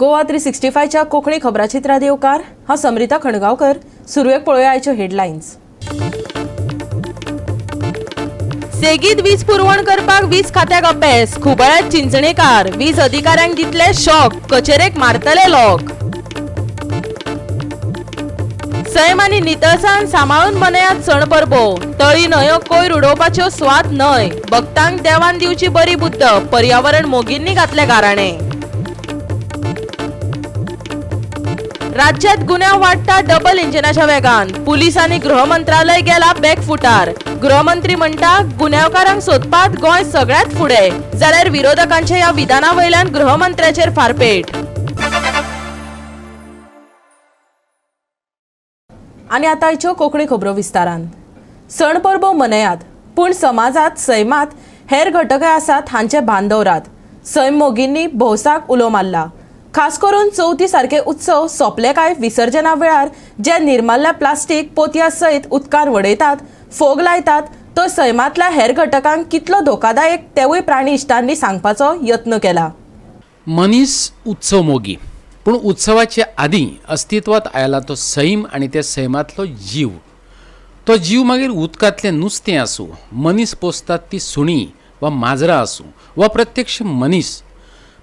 गोवा 365च्या कोंकणी खबराचित्रांत येवकार. हांव समरिता खणगांवकर. सुरवेक पळोवया आयच्यो हेडलायन्स. सेगीत वीज पुरवण करपाक वीज खात्याक अपेस. खुबळ्यात चिंचणेकार वीज अधिकाऱ्यांक दितले शॉक, कचेरेक मारतले लोक. सैम आनी नितळसाण सांबाळून मनयात सण परबो. तळी न्हंयो कोयर उडोवपाच्यो स्वात न्हय. भक्तांक देवान दिवची बरी बुद्द, पर्यावरण मोगींनी घातले गाराणे. राज्यात गुन्यांव वाडटा डबल इंजिनाच्या वेगान. पुलीस आनी गृह मंत्रालय गेला बॅकफुटार. गृहमंत्री म्हणटा, गुन्यांवकारांक सोदपात गोंय सगळ्यात फुडें. जाल्यार विरोधकांच्या ह्या विधाना वयल्यान गृहमंत्र्याचेर फारपेट. आनी आतां आयच्यो कोंकणी खबरो विस्तारान. सण परबो मनयात, पूण समाजात सैमात हेर घटकय आसात हांचें भान दवरात. सैम मोगींनी भौसाक उलो मारला. खास करून चवथी सारके उत्सव सोंपले काय विसर्जना वेळार जे निर्माल्ल्या प्लास्टीक पोतया सयत उदकान वडयतात, फोग लायतात, तो सैमांतल्या हेर घटकांक कितलो धोकादायक तेवूय प्राणी इश्टांनी सांगपाचो यत्न केला. मनीस उत्सव मोगी, पूण उत्सवाचे आदीं अस्तित्वात आयला तो सैम आनी त्या सैमांतलो जीव. तो जीव मागीर उदकांतलें नुस्तें आसूं, मनीस पोसतात ती सुणीं वा माजरां आसूं वा प्रत्यक्ष मनीस,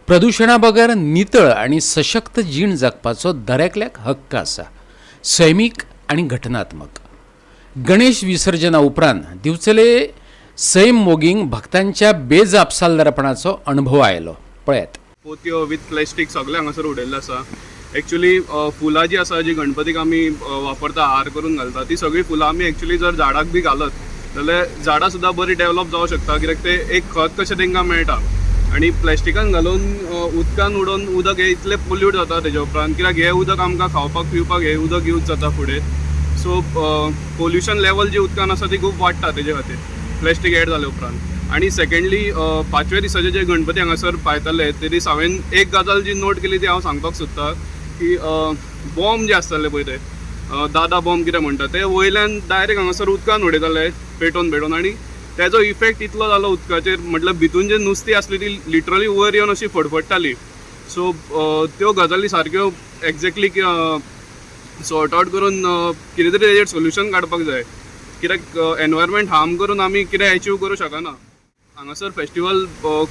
प्रदुशणा बगर नितळ आनी सशक्त जीण जगपाचो दरेकल्याक हक्क आसा, सैमीक आनी घटनात्मक. गणेश विसर्जना उपरांत दिवचले सैम मोगींक भक्तांच्या बेजापसालदारपणाचो अणभव आयलो. पळयात. पोतयो विथ प्लॅस्टीक सगळें हांगासर उडयल्लें आसा. एक्चुली फुलां जी आसा, जी गणपतीक आमी वापरता, हार करून घालता, ती सगळीं फुलां आमी एक्चुली जर झाडाक बी घालत जाल्यार झाडां सुद्दां बरी डेवलप जावंक शकता, कित्याक ते एक खत कशें तांकां मेळटा. आनी प्लॅस्टिकान घालून उदकान उडोवन उदक हें इतलें पोल्यूट जाता तेज्या उपरांत, कित्याक हें उदक आमकां खावपाक पिवपाक हें उदक यूज जाता फुडें. सो पोल्युशन लेवल जी उदकान आसा ती खूब वाडटा तेजे खातीर, प्लॅस्टीक एड जाले उपरांत. आनी सेकंडली, पांचव्या दिसाचे जे गणपती हांगासर पायताले ते दीस हांवें एक गजाल जी नोट केली ती हांव सांगपाक सोदता की बॉम्ब जे आसताले पळय, ते दादा बॉम्ब कितें म्हणटा, ते वयल्यान डायरेक्ट हांगासर उदकान उडयताले पेटोवन पेटोवन. आनी तेजो इफेक्ट इतलो जालो उदकाचेर, म्हटल्यार भितून जे नुस्तीं आसली ती लिटरली वयर येवन अशी फडफडटाली. सो त्यो गजाली सारक्यो एक्झॅक्टली सॉर्ट आवट करून कितें तरी तेजेर सोल्युशन काडपाक जाय, कित्याक एनवायरमेंट हार्म करून आमी कितें एचीव करूं शकना. हांगासर फेस्टिवल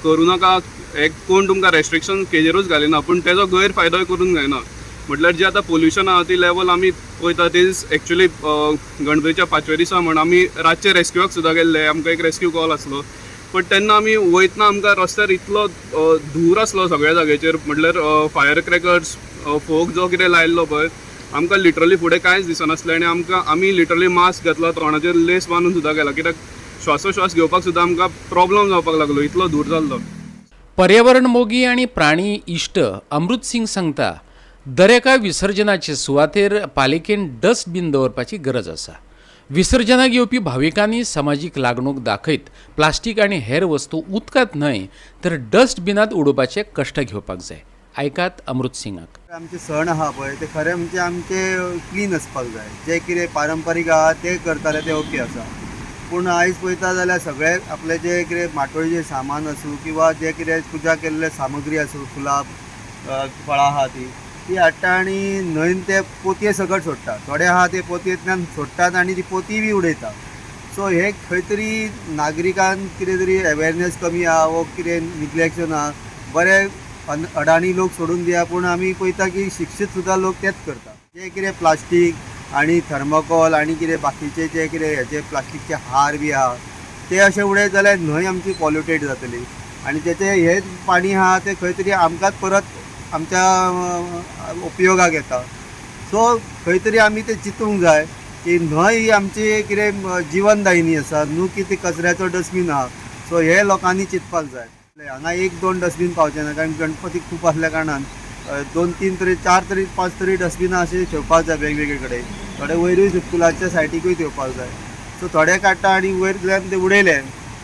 करूं नाका हे कोण तुमकां रेस्ट्रिक्शन केजेरूच घालिना, पूण तेजो गैरफायदोय करूंक जायना. म्हटल्यार जे आतां पोल्युशन आहा ती लेवल आमी पळयता, ती एक्चुली गणपतीच्या पांचव्या दिसा म्हण आमी रातचे रेस्क्युआक सुद्दां गेल्ले. आमकां एक रेस्क्यू कॉल आसलो, बट तेन्ना आमी वयतना आमकां रस्त्यार इतलो धूर आसलो सगळ्या जाग्याचेर, म्हटल्यार फायर क्रॅकर्स, फोग जो कितें लायल्लो पळय, आमकां लिटरली फुडें कांयच दिसनासलें. आनी आमकां आमी लिटरली मास्क घातला, तोंडाचेर लेस बांदून सुद्दां गेला, कित्याक श्वासोश्वास घेवपाक सुद्दां आमकां प्रॉब्लम जावपाक लागलो, इतलो धूर जाल्लो. पर्यावरण मोगी आनी प्राणी इश्ट अमृत सिंग सांगता, दरेका विसर्जनाचे सुवातेर पालिकेन डस्टबीन दवरपाची गरज आसा. विसर्जनाक येवपी भाविकांनी समाजीक लागणूक दाखयत प्लास्टीक आनी हेर वस्तू उदकांत न्हय तर डस्टबिनांत उडोवपाचे कश्ट घेवपाक जाय. आयकात अमृत सिंगाक. आमचे सण आहा पळय, ते खरें म्हणजे आमचे क्लीन आसपाक जाय. जे कितें पारंपारीक आहा ते करताले ते ओके आसा, पूण आयज पळयता जाल्यार सगळे आपले जे कितें माटोळीचें सामान आसूं किंवा जे कितें पुजा केल्ले सामग्री आसूं, फुलां फळां आहा ती ती हाडटा आनी न्हंयन ते पोतये सकट सोडटा. थोडे आहा ते पोतयेंतल्यान सोडटात आनी ती पोती बी उडयता. सो हे खंय तरी नागरिकान कितें तरी अवेरनेस कमी आहा वो कितें निग्लेक्शन आहा. बरे अडाणी लोक सोडून दिया, पूण आमी पळयता की शिक्षीत सुद्दां लोक तेच करता. जे कितें प्लास्टीक आनी थर्मोकॉल आनी कितें बाकीचे जे कितें हेचे प्लास्टीकचे हार बी आहा ते अशे उडयत जाल्यार न्हंय आमची पॉल्युटेड जातली आनी तेचे हे पाणी आहा ते खंय तरी आमकांच परत आमच्या उपयोगाक येता. सो खंय तरी आमी ते चिंतूंक जाय की न्हंय ही आमची कितें जिवनदायिनी आसा, न्हू की ती कचऱ्याचो डस्टबीन आहा. सो हे लोकांनी चिंतपाक जाय. हांगा एक दोन डस्टबीन पावचे ना, कारण गणपती खूब आसल्या कारणान 2-3 तरी 4 तरी 5 तरी डस्टबिनां अशी ठेवपाक जाय वेगवेगळे कडेन. थोडे वयरूय पुलाच्या सायडीकूय ठेवपाक जाय. सो थोडे काडटा आनी वयरल्यान ते उडयले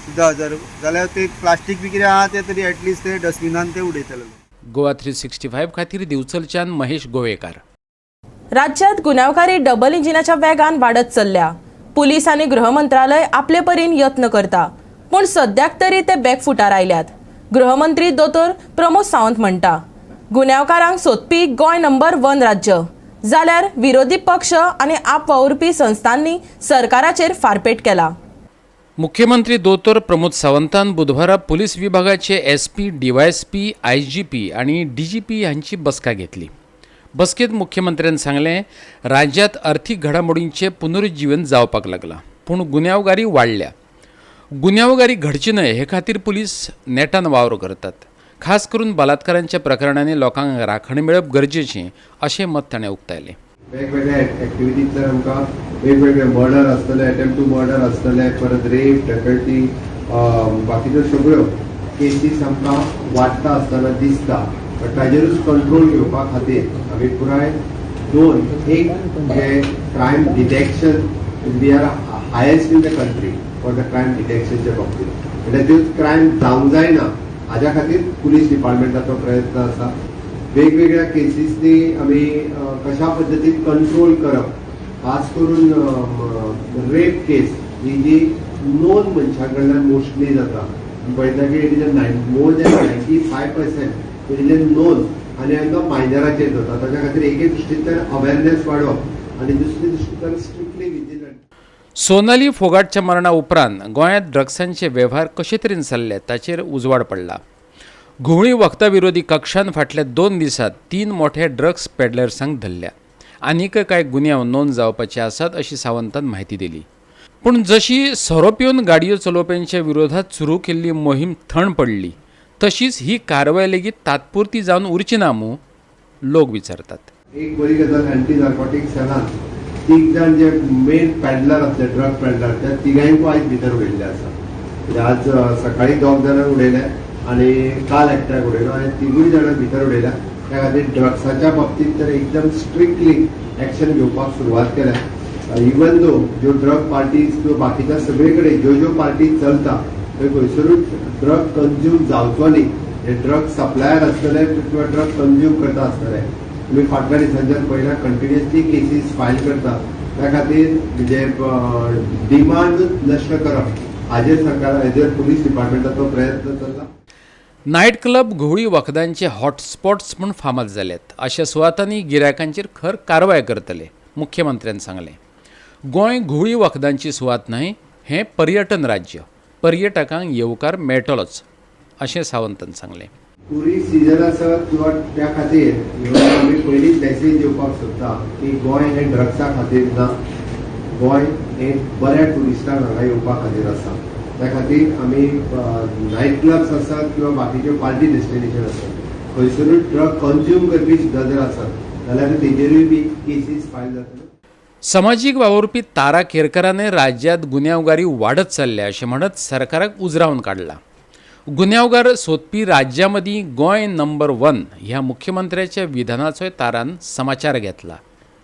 सुद्दां जर जाल्यार ते प्लास्टीक बी कितें आहा ते तरी एटलिस्ट ते डस्टबिनान ते उडयतले. गोवा 365 खातीर दिवचलच्यान महेश गोवेकार. राज्यात गुन्यांवकारी डबल इंजिनाच्या वेगान वाडत चल्ल्या. पुलीस आनी गृह मंत्रालय आपले परीन यत्न करता, पूण सद्याक तरी ते बॅकफुटार आयल्यात. गृहमंत्री दोतोर प्रमोद सावंत म्हणटा, गुन्यांवकारांक सोदपी गोंय नंबर 1 राज्य जाल्यार विरोधी पक्ष आनी आप वावुरपी संस्थांनी सरकाराचेर फारपेट केला. मुख्यमंत्री दोतोर प्रमोद सावंतान बुधवारा पुलीस विभागाचे एसपी, डीवायएसपी, आयजीपी आनी डीजीपी हांची बसका घेतली. बसकेत मुख्यमंत्र्यान सांगलें, राज्यात अर्थीक घडामोडींचें पुनरुज्जीवन जावपाक लागलां, पूण गुन्यांवगारी वाडल्या. गुन्यांवगारी घडची न्हय हे खातीर पुलीस नेटान वावर करतात. खास करून बलात्कारांच्या प्रकरणांनी लोकांक राखण मेळप गरजेचें अशें मत ताणें उक्तायलें. वेगवेगळ्या एक्टिविटींतल्यान आमकां वेगवेगळे मर्डर आसतले, अटेम्प्ट टू मर्डर आसतले, परत रेप, डकैती, बाकीच्यो सगळ्यो केसीस आमकां वाडटा आसतना दिसता. बट ताजेरूच कंट्रोल घेवपा खातीर आमी पुराय दोन एक जे crime detection, we are highest in the country for the crime डिटेक्शनच्या बाबतीत, म्हणल्यार त्यो क्रायम जावंक जायना हाज्या खातीर पुलीस डिपार्टमेंटाचो प्रयत्न आसा. वेगवेगळ्या केसीसनी आमी कशा पद्दतीन कंट्रोल करप, खास करून रेप केस ही जी नोन मनशां कडल्यान मोस्टली जाता. पळयता की it is a more than 95% it is a known आनी हांकां मायनराचेर जाता. ताच्या खातीर एके दृश्टींतल्यान अवेरनेस वाडोवप आनी दुसरे दृश्टींतल्यान स्ट्रिक्टली विजिलंट. सोनाली फोगाटच्या मरणा उपरांत गोंयांत ड्रग्सांचे वेव्हार कशे तरेन चल्ले ताचेर उजवाड पडला. घुंवळी वखदां विरोधी कक्षान फाटल्या 2 दिसांत 3 मोठे ड्रग्स पेडलर्सांक धरल्या. आनीक कांय गुन्यांव नोंद जावपाचे आसात अशी सावंतान म्हायती दिली. पूण जशी सोरो पिवन गाडयो चलोवप्यांच्या विरोधात सुरू केल्ली मोहीम थंड पडली तशीच ही कारवाय लेगीत तात्पुरती जावन उरची ना मूं, लोक विचारतात. एक बरी गजाल, अँटी नार्कोटीक सेलान 3 जाण जे मेन पॅडलर आसले, ड्रग पॅडलर, त्या तिगांयकूय आयज भितर उडयल्ले आसा. म्हणजे आज सकाळी 2 जाणांक उडयले आनी काल एकट्याक उडयलो आनी 3 जाणांक भितर उडयल्या. त्या खातीर ड्रग्साच्या बाबतींत तर एकदम स्ट्रिक्टली एक्शन घेवपाक सुरवात केल्या. इवन दो ज्यो ड्रग पार्टीज किंवा बाकीच्या सगळे कडेन ज्यो ज्यो पार्टीज चलता थंय खंयसरूच ड्रग कंज्यूम जावचो न्ही, हे ड्रग सप्लायर आसतले किंवा ड्रग कंज्यूम करता आसतले. तुमी फाटल्या दिसांच्यान पळयला कंटिन्युअसली केसीस फायल करता. त्या खातीर म्हणजे डिमांड नश्ट करप हाजेर सरकार, हाजेर पुलीस डिपार्टमेंटाचो प्रयत्न चल्ला. नायट क्लब घुंवळी वखदांचे हॉटस्पॉट्स म्हूण फामाद जाल्यात. अशा सुवातांनी गिरायकांचेर खर कारवाय करतले, मुख्यमंत्र्यान सांगलें. गोंय घुंवळी वखदांची सुवात न्हय, हें पर्यटन राज्य, पर्यटकांक येवकार मेळटलोच अशें सावंतान सांगलें. टुरिस्ट सिजन आसत किंवा त्या खातीर आमी पयलींच मॅसेज दिवपाक सोदता की गोंय हें ड्रग्सा खातीर ना, गोंय हें बऱ्या टुरिस्टांक हांगा येवपा खातीर आसा. त्या खातीर आमी नायट क्लब्स आसात किंवा बाकीच्यो पार्टी डेस्टिनेशन आसात खंयसरूच ड्रग कंज्यूम करपी सुद्दां जर आसत जाल्यार तेजेरूय बी केसीस फायल जातल्यो. समाजीक वावुरपी तारा केरकरान राज्यात गुन्यांवगारी वाडत चल्ल्या अशें म्हणत सरकाराक उजरावन काडला. गुन्यांवगार सोदपी राज्यामदीं गोंय नंबर 1 ह्या मुख्यमंत्र्याच्या विधानाचोय तारान समाचार घेतला.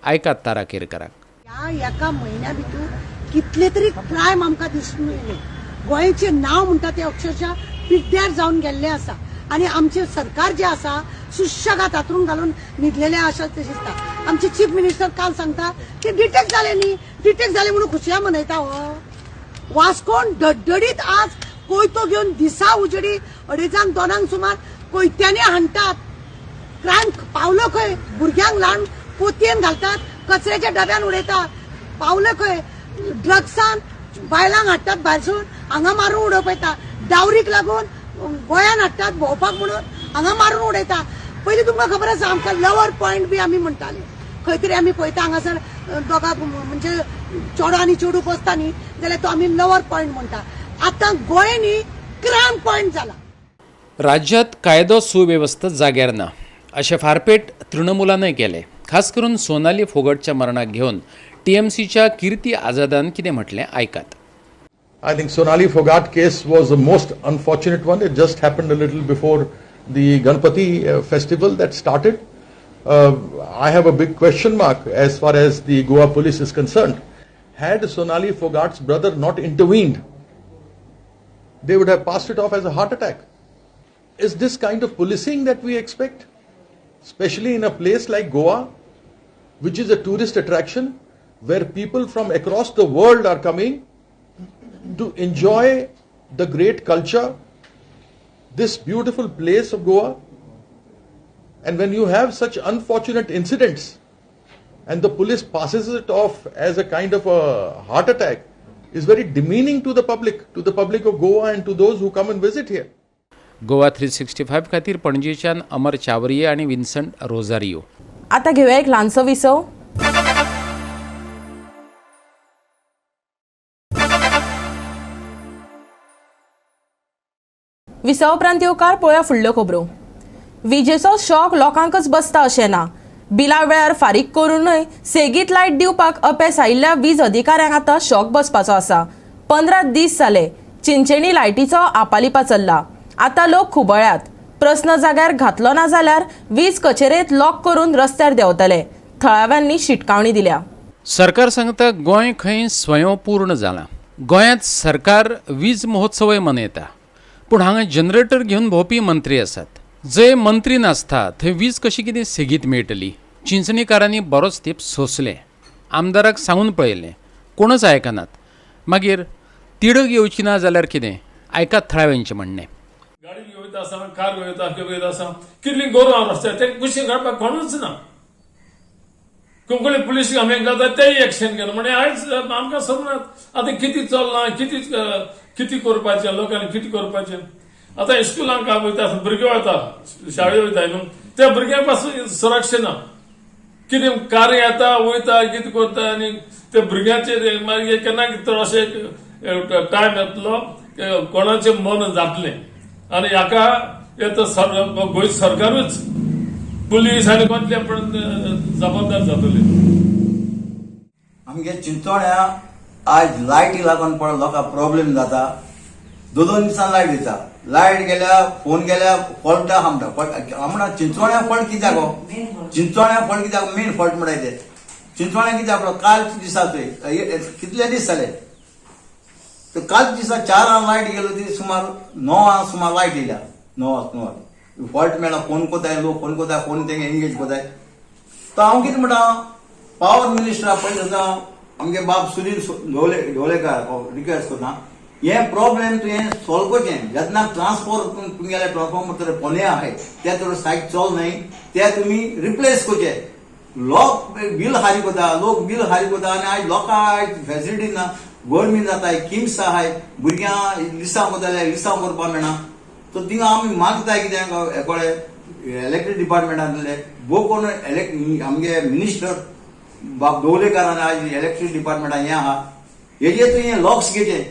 आयकात तारा केरकराक. ह्या एका म्हयन्या भितर कितले तरी क्रायम आमकां दिसून येयले. गोंयचें नांव म्हणटा तें अक्षरशः पिड्ड्यार जावन गेल्लें आसा आनी आमचें सरकार जें आसा सुशेगाद हातरून घालून न्हिदलेलें आसा तशें दिसता. आमचे चीफ मिनिस्टर काल सांगता की डिटेक्ट जाले न्ही, डिटेक्ट जाले म्हणून खुशया मनयता. हो वास्कोन डड्डडीत आज कोयतो घेवन दिसा उजडी 2:30 2 सुमार कोयत्यांनी हाणटात. क्रायम पावलो खंय, भुरग्यांक ल्हान पोतयेन घालतात, कचऱ्याच्या डब्यान उडयता. पावलो खंय, ड्रग्सान बायलांक हाडटात भायरसून हांगा मारून उडोवप येता. डावरीक लागून गोंयान हाडटात भोंवपाक म्हणून हांगा मारून उडयता. पयलीं तुमकां खबर आसा आमकां लवर पॉयंट बी आमी म्हणटाले. खंय तरी आमी पळयता हांगासर दोगां म्हणजे चेडो आनी चेडूं बसता न्ही जाल्यार तो आमी लवर पॉयंट म्हणटा. आतां गोंय न्ही क्रायम पॉयंट जाला. राज्यात कायदो सुवेवस्था जाग्यार ना अशें फारपेट तृणमूलानय केलें. खास करून सोनाली फोगटच्या मरणाक घेवन टीएमसीच्या कीर्ती आझादान कितें म्हटलें आयकात. I think Sonali Phogat case was the most unfortunate one. It just happened a little before the Ganpati festival that started. I have a big question mark as far as the Goa police is concerned. Had Sonali Phogat's brother not intervened, they would have passed it off as a heart attack. Is this kind of policing that we expect? Especially in a place like Goa, which is a tourist attraction, where people from across the world are coming to enjoy the great culture, this beautiful place of Goa. And when you have such unfortunate incidents and the police passes it off as a kind of a heart attack, is very demeaning to the public of Goa and to those who come and visit here. Goa 365 खातीर पणजेच्यान अमर चावरिया आनी विन्संट Rosario. आता घेवया एक ल्हानसो विसव. विसव उपरांत येवकार पळोवया फुडल्यो खबरो. विजेचो शॉक लोकांकच बसता अशें ना, बिला वेळार फारीक करूनय सेगीत लायट दिवपाक अपेस आयिल्ल्या वीज अधिकाऱ्यांक आतां शॉक बसपाचो आसा. 15 दीस जाले चिंचेणी लायटीचो आपालिपा चल्ला. आतां लोक खुबळ्यात. प्रस्न जाग्यार घातलो ना जाल्यार वीज कचेरेंत लॉक करून रस्त्यार देंवतले, थळाव्यांनी शिटकावणी दिल्या. सरकार सांगता गोंय खंय स्वयंपूर्ण जालां. गोंयांत सरकार वीज महोत्सवय मनयता, पूण हांगा जनरेटर घेवन भोंवपी मंत्री आसात. जंय मंत्री नासता थंय वीज कशी कितें सेगीत मेळटली? चिंचणीकारांनी बरोच तेंप सोंसलें, आमदाराक सांगून पळयलें, कोणच आयकनात. मागीर तिडक येवची ना जाल्यार कितें? आयकात थळाव्यांचें म्हणणें. गाडी घेवन वयता आसतना, कार घेवन वयता, कितें वयता आसतना कितलीं गोरवां रस्त्यार ते कुशीन काडपाक कोणूच ना. कुंकळी पुलीस आमी घालता तेय एक्शन घेना. म्हणजे आयज आमकां समजनात आतां कितें चल्लां, कितें करपाचें, लोकांनी कितें करपाचें. आतां इस्कुलांक वयता आसतना भुरगे वता, शाळे वयता न्हू, त्या भुरग्यां पासून सुरक्षा ना. कितें कार येता वयता कितें करता आनी ते भुरग्यांचेर मागीर केन्ना कितें अशें टायम येतलो कोणाचें मन जातलें. आनी हाका गोंय सरकारूच पुलीस आनी कोणते पण जबाबदार जातले. आमगे चिंचोण्या आज लायटी लागून पण लोकांक प्रॉब्लेम जाता. 2-2 दिसान लायट दिता, लायट गेल्या फोन गेल्या फॉल्ट आहा म्हणटा. म्हणटा चिंचोण्या फॉल्ट कित्याक गो? चिंचोण्या फॉल्ट कित्याक? मेन फॉल्ट म्हणटा ते चिंचोण्या कित्याक? काल दिसा थंय कितले दीस जाले, काल दिसा 4 लायट गेलो ती सुमार 9 सुमार लायट येयल्या. 9 फॉल्ट मेळ्ळा. फोन कोताय लोक, फोन कोताय, फोन तेंगे एंगेज कोताय. तो हांव कितें म्हणटा, पावर मिनिस्टर पयलीं सुद्दां आमगे बाब सुनील ढवळेकार रिक्वेस्ट करता, हे प्रॉब्लेम तुवें सॉल्व करचें. जेन्ना ट्रान्सफॉर्म तुमगेले ट्रान्सफॉर्मर तर पोने आहाय ते तर सायक चल न्हय, ते तुमी रिप्लेस करचे. लोक बील हारी कोता, लोक बील हारी कोता आनी आयज लोकांक आयज फेसिलिटी ना. गरमी जाताय, किम्स आहाय, भुरग्यां लिसांव कोताले, लिसांव करपाक मेळना. सो थिंगा आमी मागताय कितें कळ्ळें इलेक्ट्रीक डिपार्टमेंटांतले भोव कोण आमगे मिनिस्टर बाब दवलेकारान आयज इलेक्ट्रीक डिपार्टमेंटान हें आहा, हेजेर तुवें लॉक्स घेवचें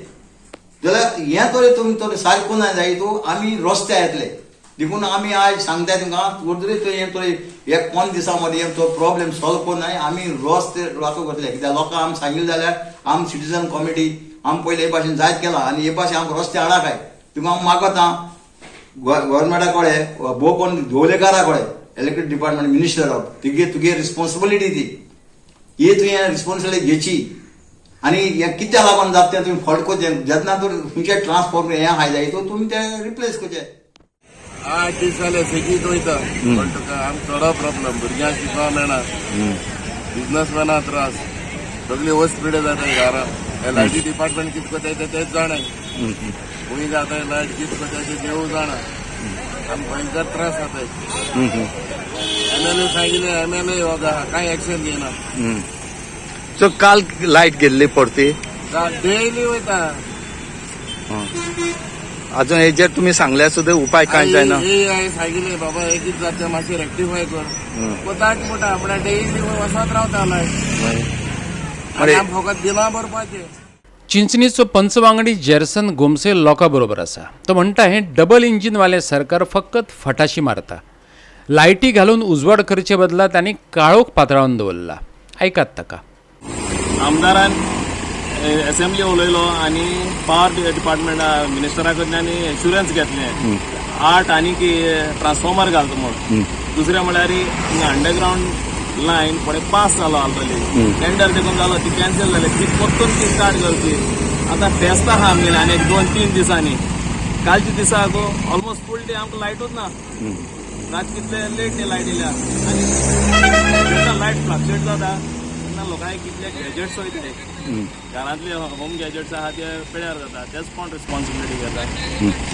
जाल्यार हें तरी तुमी तर सारकें कोन्ना जाय तूं आमी रस्त्यार येतले. देखून आमी आयज सांगताय तुमकां तरी तुवें तरी एक 15 दिसां मदीं तो प्रॉब्लेम सॉल्व कोन्नाय आमी रस्ते रातो करतले. कित्याक लोकांक आमी सांगिल्लें जाल्यार आम सिटीजन कॉमिटी आमी पयले हे भाशेन जायत केलां आनी हे भाशेन आमकां रस्ते हाडाकाय. तुमकां हांव मागता गव्हर्मेंटा कडेन, भोव कोण दवलेकारा कडेन, इलेक्ट्रीक डिपार्टमेंट मिनिस्टर तुगे तुगे रिस्पॉन्सिबिलिटी ती, ही तुवें रिस्पॉन्सिबिलिटी घेवची. आनी हें कित्याक लागून जाता तें तुमी फॉल्ट करचें. जेन्ना तूं खंयचे ट्रान्सफॉर्मर हें आहाय जाय तो तुमी तें रिप्लेस करचें. 8 दीस जाले सेगीत वयता, पण तुका आमकां चड प्रॉब्लेम, भुरग्यांक शिकपाक मेळना, बिजनसमॅना त्रास, सगळी वस्त पिडे जाता घरा. लायटी डिपार्टमेंट कितें करताय तें तेच जाणाय, खंय जाताय लायट कितें करताय तें देव जाणा. आमकां भयंकर त्रास जाताय. एमएलए सांगिल्लें, एमएलए कांय एक्शन घेयना. सो काल लायट गेल्ली परती डेली वयता. अजून हेजेर तुमी सांगल्यार सुद्दां उपाय कांय जायना. सांगिल्लें बाबा हे कितें जाता मातशें रेक्टिफाय कर, कोताक म्हणटा म्हळ्यार डेली वचत रावता लायट, फकत बिलां भरपाचें. चिंचणीचो पंचवांगडी जेरसन गोमसे लोकां बरोबर आसा. तो म्हणटा हें डबल इंजिनवालें सरकार फकत फटाशी मारता. लायटी घालून उजवाड करचे बदला तांणी काळोख पातळावन दवरला. आयकात ताका. आमदारान असेंब्ली उलयलो आनी पावर डिपार्टमेंट मिनिस्टरा कडल्यान एश्युरन्स घेतलें 8 आनी ट्रान्सफॉर्मर घालता म्हूण. दुसरें म्हळ्यार अंडरग्रावंड लायन पळय पास जालो ऑलरेडी, टेंडर देखून जालो, ती कॅन्सल जाली, ती परतून ती स्टार्ट करची. आतां फेस्त आहा आमगेलें आनी एक 2-3 दिसांनी. कालच्या दिसाक ऑलमोस्ट फूल डे आमकां लायटूच ना, रात कितले लेट लायट येयल्या आनी जेन्ना लायट फ्लक्चुएट जाता तेन्ना लोकांक कितले गॅजेट्स वयताय, घरांतले होम गॅजेट्स आहा ते पेड्यार जाता, तेच कोण रिस्पॉन्सिबिलिटी घेता?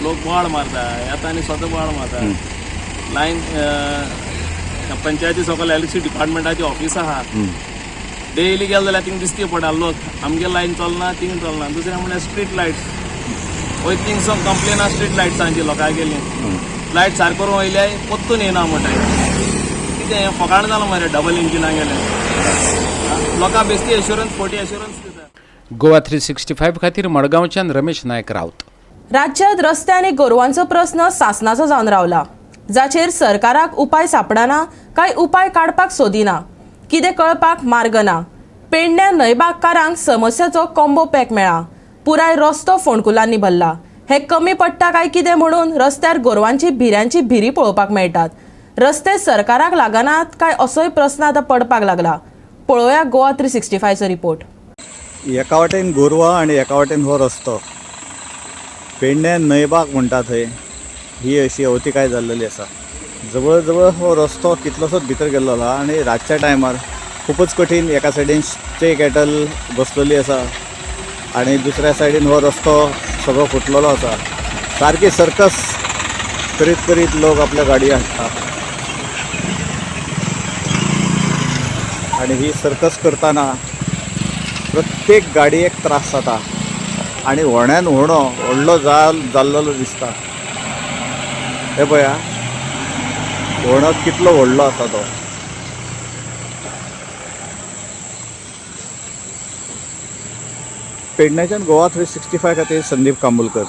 लोक बोवाळ मारता, येता आनी स्वता बोवाळ मारता. लायन पंचायती सकयल इलेक्ट्रिसिटी डिपार्टमेंटाची ऑफिस आहा. डेली गेले जाल्यार थिंग दिसती पडटा लोक, आमगे लायन चलना, थिंग चलना. दुसरें म्हणल्यार स्ट्रीट लायट्स वयता थिंगसून कंप्लेन आहा स्ट्रीट लायट्सांची लोकांगेली. लायट सारको करून वयले परतून येना म्हणटा. कितें हें फकाण जालां मरे डबल इंजिना गेलें. लोकां बेश्टी एश्योरन्स, फोटी एश्योरन्स दिता. गोवा 365 खातीर मडगांवच्यान रमेश नायक राऊत. राज्यांत रस्ते आनी गोरवांचो प्रस्न सासनाचो जावन रावला, जाचेर सरकाराक उपाय सापडना काय उपाय काडपाक सोदिना, कितें कळपाक मार्ग ना. पेडण्या न्हंयबागकारांक समस्याचो कॉम्बो पॅक मेळ्ळा. पुराय रस्तो फोंडकुलांनी भरला. हे कमी पडटा काय कितें म्हणून रस्त्यार गोरवांची भिऱ्यांची भिरी पळोवपाक मेळटात. रस्ते सरकाराक लागनात काय असोय प्रस्न आतां पडपाक लागला. पळोवया गोवा 365चो रिपोर्ट. एका वाटेन गोरवां आनी एका वाटेन हो रस्तो. पेडण्या न्हंयबाग म्हणटा थंय ही अशी अवतिकाय जाल्लेली आसा. जवळ जवळ हो रस्तो कितलोसोच भितर गेल्लो आसा आनी रातच्या टायमार खुबूच कठीण. एका सायडीन स्टे कॅटल बसलेली आसा आनी दुसऱ्या सायडीन हो रस्तो सगळो फुटलेलो आसा. सारकी सर्कस करीत करीत लोक आपल्या गाडी हाडटा आनी ही सर्कस करतना प्रत्येक गाडयेक त्रास जाता आनी व्हण्यान व्हणो व्हडलो जाल जाल्लो दिसता. हे पळया, व्हणो कितलो व्हडलो आसा तो. पेडण्याच्यान गोवा 365 खातीर संदीप कांबुलकर.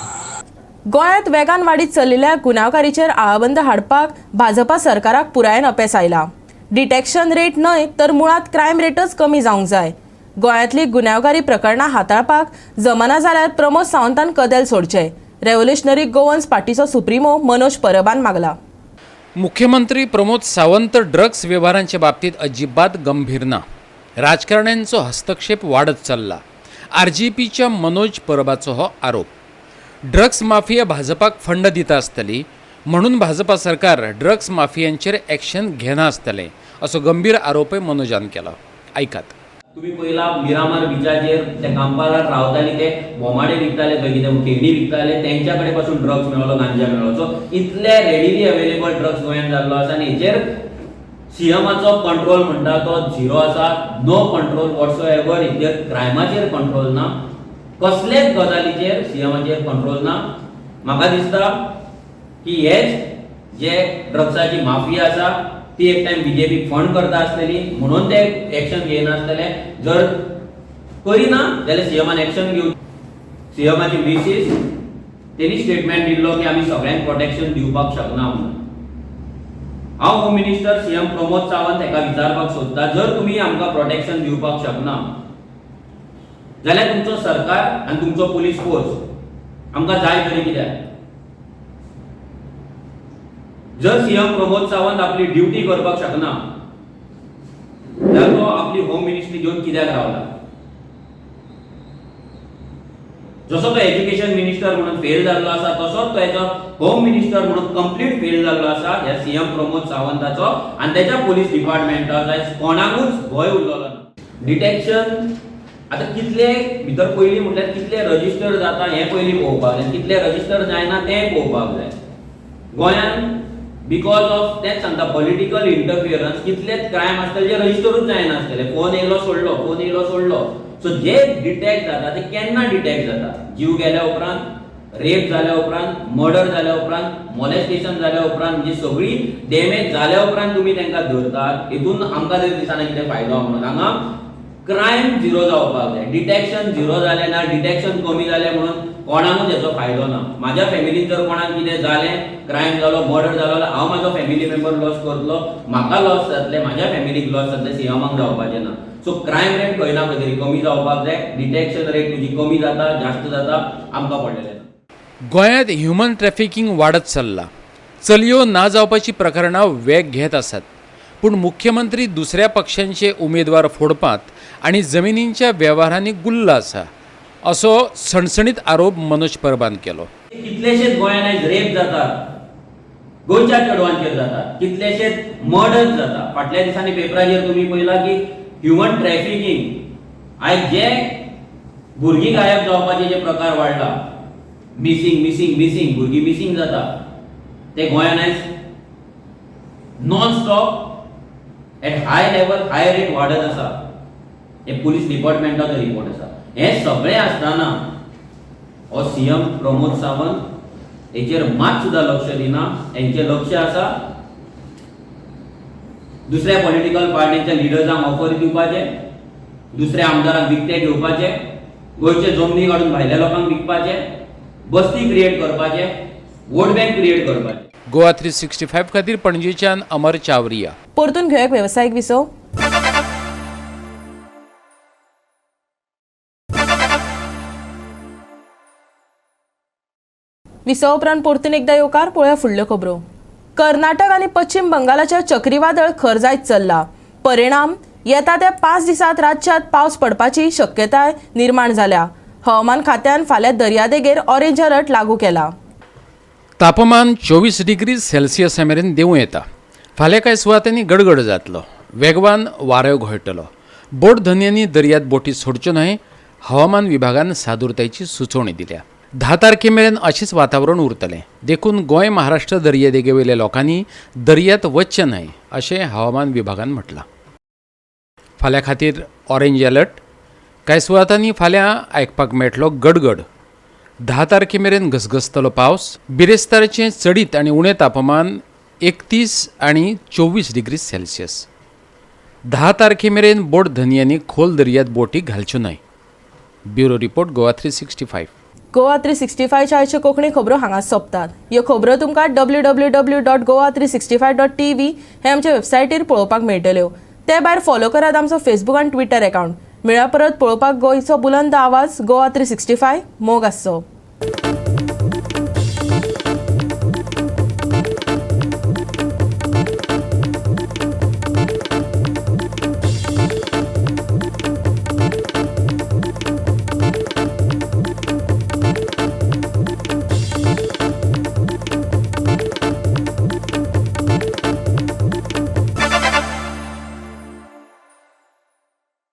गोंयांत वेगान वाडीत चलिल्ल्या गुन्यांवकारीचेर आळाबंद हाडपाक भाजपा सरकाराक पुरायेन अपेस आयला. डिटेक्शन रेट न्हय तर मुळांत क्रायम रेटच कमी जावंक जाय. गोंयांतली गुन्यांवकारी प्रकरणां हाताळपाक जमना जाल्यार प्रमोद सावंतान कदेल सोडचें, रेव्होल्युशनरी गोवन्स पार्टीचो सुप्रिमो मनोज परबान मागला. मुख्यमंत्री प्रमोद सावंत ड्रग्स व्यवहारांच्या बाबतीत अजिबात गंभीर ना. राजकारण्यांचो हस्तक्षेप वाडत चल्ला. आरजीपीच्या मनोज परबाचो हो आरोप. ड्रग्स माफिया भाजपाक फंड दिता आसतली म्हणून भाजपा सरकार ड्रग्स माफियांचेर एक्शन घेना आसतलें असो गंभीर आरोपय मनोजान केला. आयकात. तुम्ही पयला मिरामार बिचाचेर ते कांपालार रावताली, ते बोमाडे विकताले, थंय कितें खेळणी विकताले, तेंच्या कडेन पासून ड्रग्स मेळ्ळो, गांजा मेळ्ळो. सो इतले रेडिली अवेलेबल ड्रग्स गोंयांत जाल्लो आसा आनी हेचेर सीएमाचो कंट्रोल म्हणटा तो झिरो आसा. No control whatsoever. हेचेर क्रायमाचेर कंट्रोल ना, कसलेच गजालीचेर सीएमाचेर कंट्रोल ना. म्हाका दिसता की हेच जे ड्रग्साची माफिया आसा ती एक टायम बीजेपी फंड करता आसतली म्हणून ते एक्शन घेयनासतले. जर करिना जाल्यार सीएमान एक्शन घेवची. सीएमाची मिसीस तेणी स्टेटमेंट दिल्लो की आमी सगळ्यांक प्रोटेक्शन दिवपाक शकना म्हणून. हांव home minister CM Pramod Sawant हेका विचारपाक सोदता, जर तुमी आमकां प्रोटेक्शन दिवपाक शकना जाल्यार तुमचो सरकार आनी तुमचो पुलीस फोर्स आमकां जाय तरी कित्याक? जर सीएम प्रमोद सावंत आपली ड्युटी करपाक शकना जाल्यार तो आपली होम मिनिस्ट्री घेवन कित्याक रावला? जसो तो एज्युकेशन मिनिस्टर म्हणून फेल जाल्लो आसा तसोच तो हेजो होम मिनिस्टर म्हणून कंप्लीट फेल जाल्लो आसा ह्या सीएम प्रमोद सावंताचो आनी तेच्या पुलीस डिपार्टमेंटाचो कोणाकूच भंय उरलेलो ना. डिटेक्शन आतां कितले भितर पयलीं म्हटल्यार कितले रजिस्टर जाता हें पयलीं पळोवपाक जाय, कितले रजिस्टर जायना तें पळोवपाक जाय. गोंयांत because of तेंच सांगता पॉलिटिकल इंटरफियरन्स कितलेच क्रायम आसतले जे रजिस्टरूच जायनासतले. फोन येयलो सोडलो, फोन येयलो सोडलो. सो जे डिटेक्ट जाता ते केन्ना डिटेक्ट जाता? जीव गेल्या उपरांत, रेप जाल्या उपरांत, मर्डर जाल्या उपरांत, मॉलेस्टेशन जाल्या उपरांत, म्हणजे सगळी डॅमेज जाल्या उपरांत तुमी तांकां धरतात. हितून आमकां तरी दिसना कितें फायदो म्हणून. हांगा क्रायम झिरो जावपाक जाय. डिटेक्शन झिरो जालें ना, डिटेक्शन कमी जालें म्हणून कोणाकूच हेचो फायदो ना. म्हाज्या फॅमिलीन जर कोणाक कितें जालें, क्रायम जालो, मर्डर जालो, हांव म्हाजो फॅमिली मेंबर लॉस करतलो, म्हाका लॉस जातलें, म्हाज्या फॅमिलीक लॉस जातलें, सीएमाक जावपाचें ना. सो क्रायम रेट खंय ना खंय तरी कमी जावपाक जाय. डिटेक्शन रेट तुजी कमी जाता, जास्त जाता, आमकां पडलेलें ना. गोंयांत ह्युमन ट्रॅफिकींग वाडत चल्लां. चलयो ना जावपाची प्रकरणां वेग घेत आसात. पूण मुख्यमंत्री दुसऱ्या पक्षांचे उमेदवार फोडपांत आनी जमिनींच्या वेव्हारांनी गुल्ल आसा असो सणसणीत आरोप मनोज परबान केलो. कितलेशेच गोंयांत आयज रेप जातात, गोंयच्या चेडवांचेर जातात, कितलेशेच मर्डर जाता. फाटल्या दिसांनी पेपराचेर तुमी पळयला की ह्युमन ट्रॅफिकींग आयज जे भुरगीं गायब जावपाचे जे प्रकार वाडला, मिसींग मिसींग मिसींग, भुरगीं मिसींग जाता, ते गोंयांत आयज non stop At high level high rate वाडत आसा. हे पुलीस डिपार्टमेंटाचो रिपोर्ट आसा. हें सगळें आसतना हो सीएम प्रमोद सावंत हेचेर मात सुद्दां लक्ष दिना. हेंचें लक्ष आसा दुसऱ्या पॉलिटिकल पार्टीच्या लिडर्सांक ऑफर दिवपाचें, दुसऱ्या आमदारांक विकते घेवपाचें, गोंयचे जमनी काडून भायल्या लोकांक विकपाचें, बस्ती क्रिएट करपाचें, वोट बँक क्रिएट करपाचें. गोवा 365 खातीर पणजेच्यान अमर चावरिया. परतून घेवया एक वेवसायीक विसव. विसवा उपरांत परतून एकदा येवकार. पळोवया फुडल्यो खबरो. कर्नाटक आनी पश्चिम बंगालाच्या चक्रीवादळ खर जायत चल्ला. परिणाम येता त्या 5 दिसांत राज्यांत पावस पडपाची शक्यताय निर्माण जाल्या. हवामान खात्यान फाल्यां दर्यादेगेर ऑरेंज अलर्ट लागू केला. तापमान 24 डिग्री सेल्सियसा मेरेन देंवूं येता. फाल्यां कांय सुवातांनी गडगड जातलो, वेगवान वारो घोळटलो. बोट धनयांनी दर्यांत बोटी सोडच्यो न्हय, हवामान विभागान सादुरतायेची सुचोवणी दिल्या. 10 तारखे मेरेन अशेंच वातावरण उरतलें, देखून गोंय महाराष्ट्र दर्यादेगेवयल्या लोकांनी दर्यांत वचचें न्हय अशें हवामान विभागान म्हटलां. फाल्यां खातीर ऑरेंज अलर्ट. कांय सुवातांनी फाल्यां आयकपाक मेळटलो गडगड. 10 तारखे मेरेन घसघसतलो पावस. बिरेस्ताराचें चडीत आनी उणें तापमान 31 आनी 24 डिग्री सेल्सियस. 10 तारखे मेरेन बोट धनयांनी खोल दर्यांत बोटी घालच्यो न्हय. Bureau report, Goa 365. Goa 365च्या आयच्यो कोंकणी खबरो हांगा सोंपतात. ह्यो खबरो तुमकां www.goa365.tv हे आमच्या वेबसायटीर पळोवपाक मेळटल्यो. ते भायर फॉलो करात आमचो फेसबूक आनी ट्विटर अकावंट. मेळ्या परत पळोवपाक गोंयचो बुलंद आवाज गोवा 365. मोग आसचो.